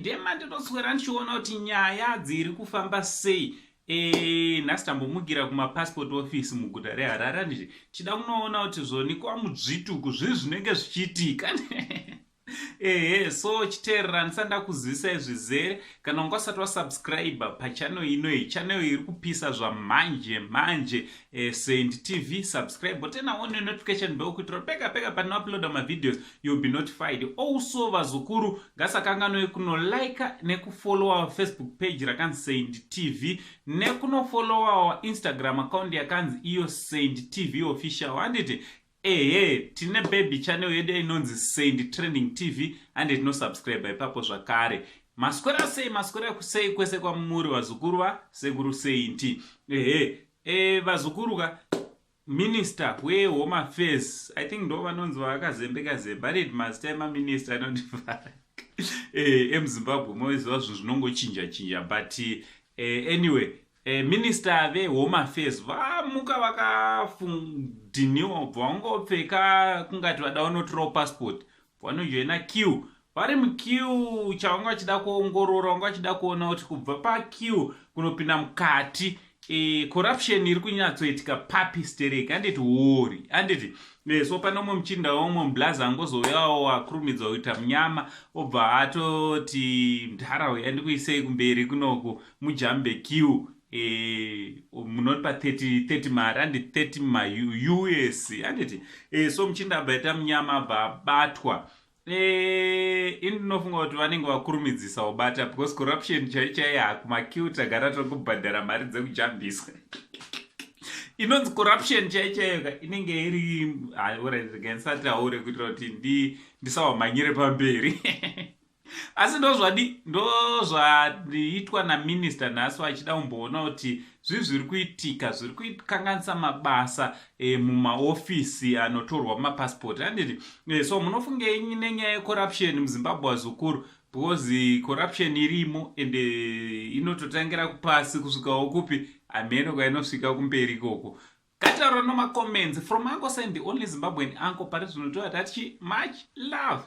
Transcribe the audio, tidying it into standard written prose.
Ndemanditoswera ndichiona kuti nyaya dziri kufamba sei. Nhasi tambomukira kumapassport office muguta reHarare, handiti? Tichida kunoona kuti zvoni kwamudzvituku zvii zvinenge zvichiitika. Ehe, so chiteerera ndisati ndakuzivisai zvizere. Kana unga usati wasubscribe pachannel inoyi, channel iri kupisa zvamanje manje, Saint TV, subscribe, turn on your notification bell kuitira pega pega patinouploada mavideos you'll be notified. Also vazukuru, ngasakanganwe kunolike nekufollowa Facebook page rakanzi Saint TV, nekunofollowa Instagram account yakanzi iyo Saint TV Official, handiti? Ehe, tine baby channel yedu inonzi Saint Trending TV, handi? Tinosubscribe ipapo zvakare. Maswera sei? Maswera sei kwese kwamuri, vazukuru vasekuru Saint? Ehe, vazukuru ka, minister wehome affairs, I think ndo vanonzi vakazembeka zembe, handiti? Mazita emaminista anondivhara emuZimbabwe, moziva zvinhu zvinongochinja chinja, but anyway, minister vehome affairs vamuka vakafundiniwa, bva vangopfeka kungati vada vanotorawo passport, vanojoina queue. Vari muqueue, chavanga vachida kuongorora, vanga vachida kuona kuti kubva paqueue kunopinda mukati, corruption iri kunyatsoitika papi stereki, handiti? Hori, handiti? So pane umwe muchinda, umwe mublaza angozouyawo akurumidza kuita munyama, obva atoti, "Ndara, ndikuisei kumberi kunoku, mujambe queue, munopa 30 30 mari, handi 30 maUS, handiti?" So muchinda abva aita munyama, abva abatwa. Ini ndinofunga kuti vanenge vakurumidzisa kubata because corruption chai chai hakumaqueue. Tagara tiri kubhadhara mari dzekujambiswa. Inonzi corruption chai chaiyo ka inenge iri. Ndisataure kuitira kuti ndisawamhanyire pamberi, asi ndozvadi ndozvaitwa naminista nhasi, vachida kumboona kuti zvii zviri kuitika zviri kukanganisa mabasa mumaofisi anotorwa mumapasipoti, handiti? So munofungei nenyaya yecorruption muZimbabwe, vazukuru? Because corruption irimo, ende inototangira kupasi kusvikawo kupi, hameno kwainosvika kumberi ikoko. Kataura nomacomments. From Uncle Saint, the only Zimbabwean uncle pari zvino, tovatati much love.